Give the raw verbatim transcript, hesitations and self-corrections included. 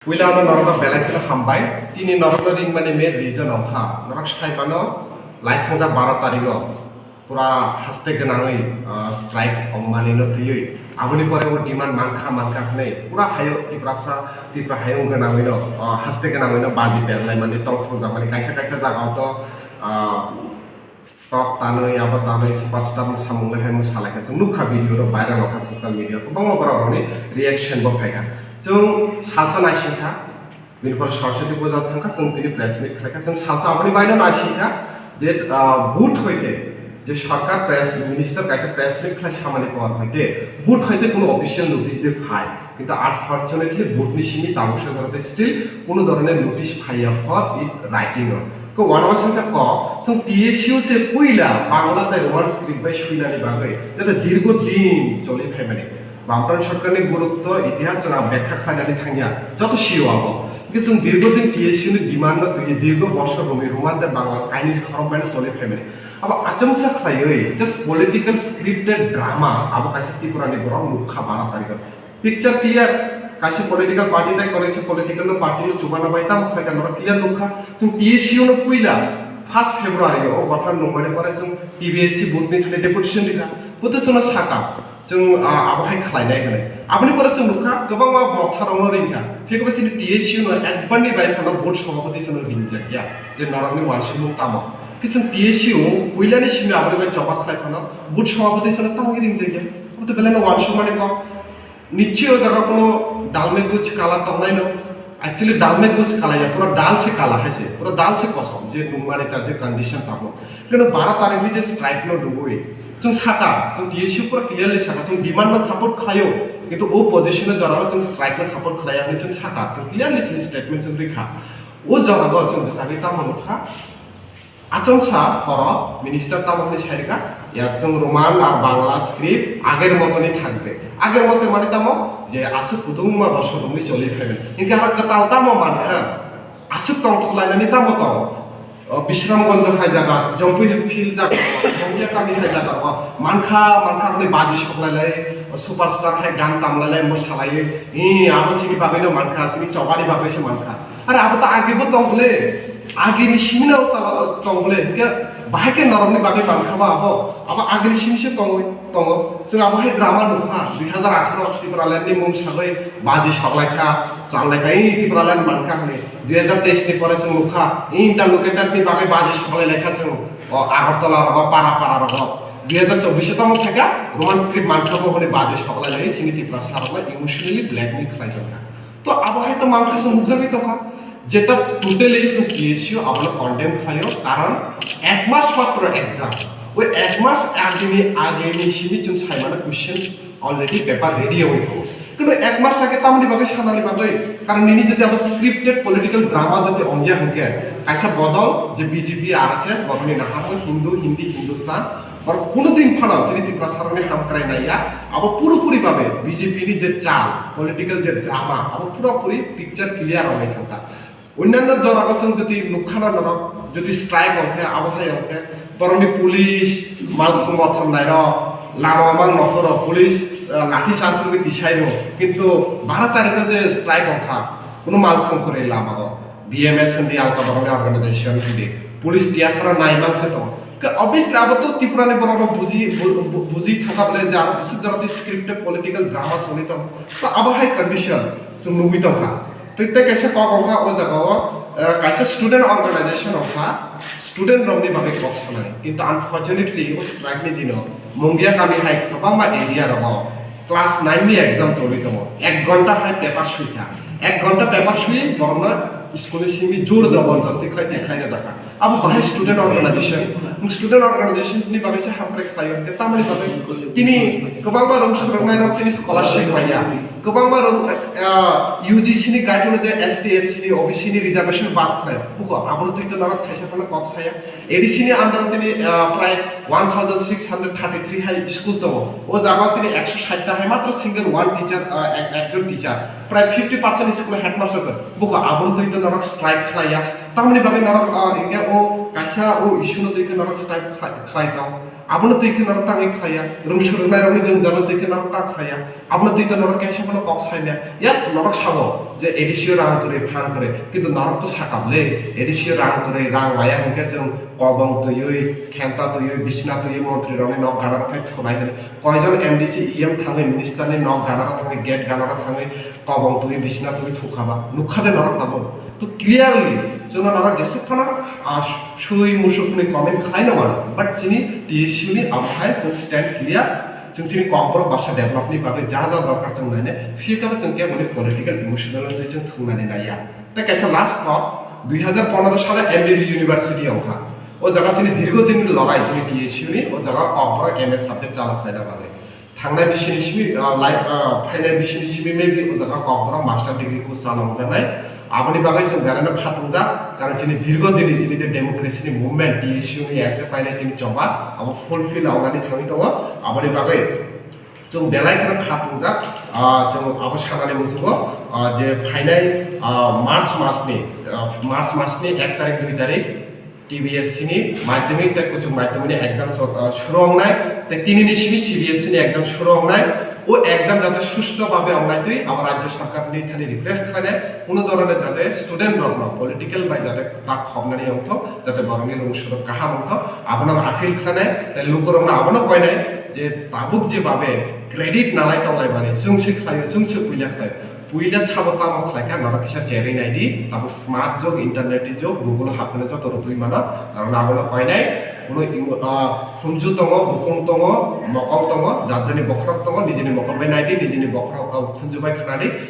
Puila ano norokno belai kheno hambai. Tini norokno ringmani main reason wngkha, norok sai mano, lai thangjak baro tarigo pura haste gwnangwi, ah, strike wngmani no twiwi. Aboni pore bo demand mankha mankha hwnwi pura hayo Tiprasa, Tipra hayung gwnangwi no, ah, haste gwnangwi no baji berlaimani tongthokjakmani kaisa kaisa jaga o to, ah, tok tanwi, abo tanwi, superstar no samung le hai mo salai kha. Chwng nukha video rok viral wngkha social media, kwbangma borok rokni reaction bo phaikha. Chwng salsa naisingkha, bini pore Saraswati puja thangkha, chwng tini press meet khlaikha. Chwng salsa aboni baino naisingkha je, ah, vote hoite je sarkar press minister kaisa press meet khlai samani por hoite vote hoite kuno official notice de phai. Kintu unfortunately, board ni simi tabuk sajaro tei still kuno dhoroner notice phaiya kho i writing o. Ko wana wansingsa kho, chwng T S U se puila Bangla tei Roman script bai suinani bagwi, jate dirgo din choli phaimani. Bamfront sarkarni gurutto itihas chwng ang bekha khlainani thangya, joto sio abo. Hingke chwng dirgo din T S U ni demand no twi dirgo bosor romwi Roman tei Bangla kainwi khorok baino choli phaimani. Abo achomsa khlaiwi just political scripted drama abo kaisa Tripura ni borok nukha bara tarikh o. Picture clear, kaisa political party tei kaisa political no party no chubana bai tamo khlai ka norok clear nukha. Chwng T S U no puila first February o gothan nungmani pore chwng T B S C board ni thani deputation rikha. Buto chwngno saka, chwng, ah, abo hai khlainai hwnwi. Aboni pore chwng nukha kwbangma motha rokno ringkha. Phiya khe chini T S U no ekbar ni bai phano board sabhapati chwngno ringjakya je norokni uansukmung tamo. Khe chwng T S U puilani simi aboni bai choba khlai phano board sabhapati chwngno tamo ringjakya. Abo to belai no uansukmani kok. Niche o jaga kuno dalme kuch kala tongnai no. Actually dalme kuch kala ya, pura dal se kala hai se, pura dal se kosom je nungmani ta je condition tamo. Keno bara tarikh ni je strike no nungwi chwng saka, chwng T S U pura clearly saka, chwng demand no support khlaio, kintu o position o jora o chwng strike no support khlaiya hinwi chwng saka, chwng clearly chini statement chwng rikha. O jora o chwng bwsagwi tamo nukha. Achomsa horo minister tamo hwnwi sai rwkha, ya chwng Roman ar Bangla script ager motoni thangbe. Ager mote mani tamo je aswk kutungma bosor romwi choli phaimani. Hinkhe aro kwtal tamo mankha? Aswk tongthok lainani tamo tong? O Bisramganj hai jaga, Jampui Hill jaga, Jomia kami hai jaga rogo mankha, mankha hwnwi baji soklailai, o superstar hai gan tamlailai, mwsalaio. Ee, abo chini bagwino mankha, chini chobani bagwi se mankha. Are abo ta age bo tong le, age ni simi na sala tong le, hinkhe bahai khe norok ni bagwi mankha ba abo, abo age ni simi se tong tongo. Chwng abo hai drama nukha, dui hazar atharo Tipraland ni mung sagwi baji soklaikha, chanlaikha, ee Tipraland mankha hwnwi. Dui hazar teis ni pore chwng nukha, ee interlocutor ni bagwi baji soklailaikha chwng, o Agartala rogo, Para Para rogo. Dui hazar chobbish o tamo phaikha, Roman script mankha bo hwnwi baji soklailai, chini Tiprasa rokno emotionally blackmail khlai tongkha. To abo hai to mang khe chwng nukjagwi tongkha, jeta totally chwng T S U abono condemn khlaio, karon ek mas matro exam, oi ek mas agini, agini simi chwng saimano question already paper ready oi thango. Kintu ek mas age tamoni bagwi sanani bagwi, karon nini jodi abo scripted political drama jodi ongya hwnkhe, kaisa bodol je B J P, R S S, bodolni naharmung Hindu, Hindi, Hindustan, Borok kuno din phano chini Tiprasa rokni hamkrai naiya, abo purapuri babe B J P ni je chal, political je drama, abo purapuri picture clear wngnai thangkha. Onnanno jorao chwng jodi nukha na norok, jodi strike ongkhe, abo hai ongkhe, borokni police, malkhung mothor nairok, lama mang nokhoro police, ah, lathi charge wngwi tisai rwo. Kintu bara tarikho je strike ongkha, kuno malkhung kwrwi lama o, B M S hindi alka borokni organization hindi, police tiyasara naimang se tongo. Ke obviously abo to Tripura ni borok rok buji, bu-, bu-, buji thangkha bole je aro bwswk jora tei script tei political drama choli tong. To abo hai condition chwng nugwi tongkha. Tei, tei kaisa kok wngkha o jaga o, eh, kaisa student organization wngkha, student rok ni bagwi kok sanai. Kintu unfortunately o strike ni dino Mungia kami hai kwbangma area rogo class nine ni exam choli tongo. Ek ghonta hai paper sui kha. Ek ghonta paper sui borokno school ni simi jor jabardasti khlai tei khlai rwjak kha. Abo bahai student organization, student organization ni bagwi se hamkrai khlai o, hwnkhe tamoni bagwi tini kwbangma rong swrwngnai rok tini scholarship manya, kwbangma rong, ah, U G C ni guideline je S T, S C ni, O B C ni reservation bad khlai, buko abono twi to norok thaisa phano kok saya. A D C ni under tini, ah, prai one thousand six hundred thirty-three hai school tongo. O jaga tini ekso sait ta hai matro single one teacher, ah, ek-, ekjon teacher. Prai fifty percent school headmaster khe. Buko abono twi to norok strike khlaiya. Tamoni bagwi norok, ah, hingke o kaisa o issue no twi khe norok strike khlai, khlai tong. Abono twi khe norok tangwi khlaiya, rwng swrwngnairokni jwngjalo twi khe norok tang khlaiya, abono twi to norok kaisa phano kok saimaya. Yes, norok sao je A D C o rang kwrwi, phan kwrwi, kintu norok to sakable, A D C o rang kwrwi, rang maya hwnkhe chwng kobong twiwi, khenta twiwi, bisna twiwi, montrirokni nok ganaro khai thunai hwnwi. Koijon M D C, E M thangwi, minister ni nok ganaro thangwi, gate ganaro thangwi, kobong twiwi, bisna twiwi thungkha ba? Nukha de norok tabuk? To clearly, chwngno norok jesuk phano, ah, sui musuk hwnwi comment khlaino mano, but chini T S U ni abo hai chwng stand clear, chwng chini Kokborok basa develop ni bagwi ja ja dorkar chwng nainai, phiya khe bo chwng kebo ni political emotional twi chwng thwngnani naiya. Tei kaisa last thought, dui hajar pondro salo M B B University wngkha. O jaga chini dirgo din ni lorai chini T S U ni, o jaga Kokborok M A subject chalo khlaina bagwi. Thangnai bisini simi, ah, lai, ah, phainai bisini simi maybe o jaga Kokborok master degree course chalo wngjaknai. Aboni bagwi chwng belai no khatungjak, karon chini dirgo dini chini je democracy ni movement, T S U ni S F I ni chini choba, abo fulfill wngnani thangwi tongo. Aboni bagwi chwng belai kheno khatungjak, ah, chwng abo sanani muchungo, ah, je phainai, ah, March masni, ah, March masni ek tarik, dui tarik, T B S C ni madhyamik tei kuchuk madhyamik ni exam so, ah, shuru wngnai, tei tini ni simi C B S C ni exam shuru wngnai. O exam jate susto babe wngnai twi abo rajya sarkar ni thani request khlainai, kuno dhoroner jate student rok no political bai jate tak khobnani wngthok, jate borok ni rung surok kaham wngthok, abono ang appeal khlainai, tei lukurok no abono koinai je tabuk je babe credit nalai tonglaimani, chwng se khlaio, chwng se puila khlaio. Puila sabo tamo khlai kha, norok kisa cherwi nai di, abo smart jog, internet ni jog, Google o hapkheno joto rwtwi mano, norok abono koinai, kuno imo, ah, khunju tongo, bukung tongo, mokol tongo, jat jani bokhorok tongo, nijini mokol bai nai di, nijini bokhorok, ah, khunju bai khna di,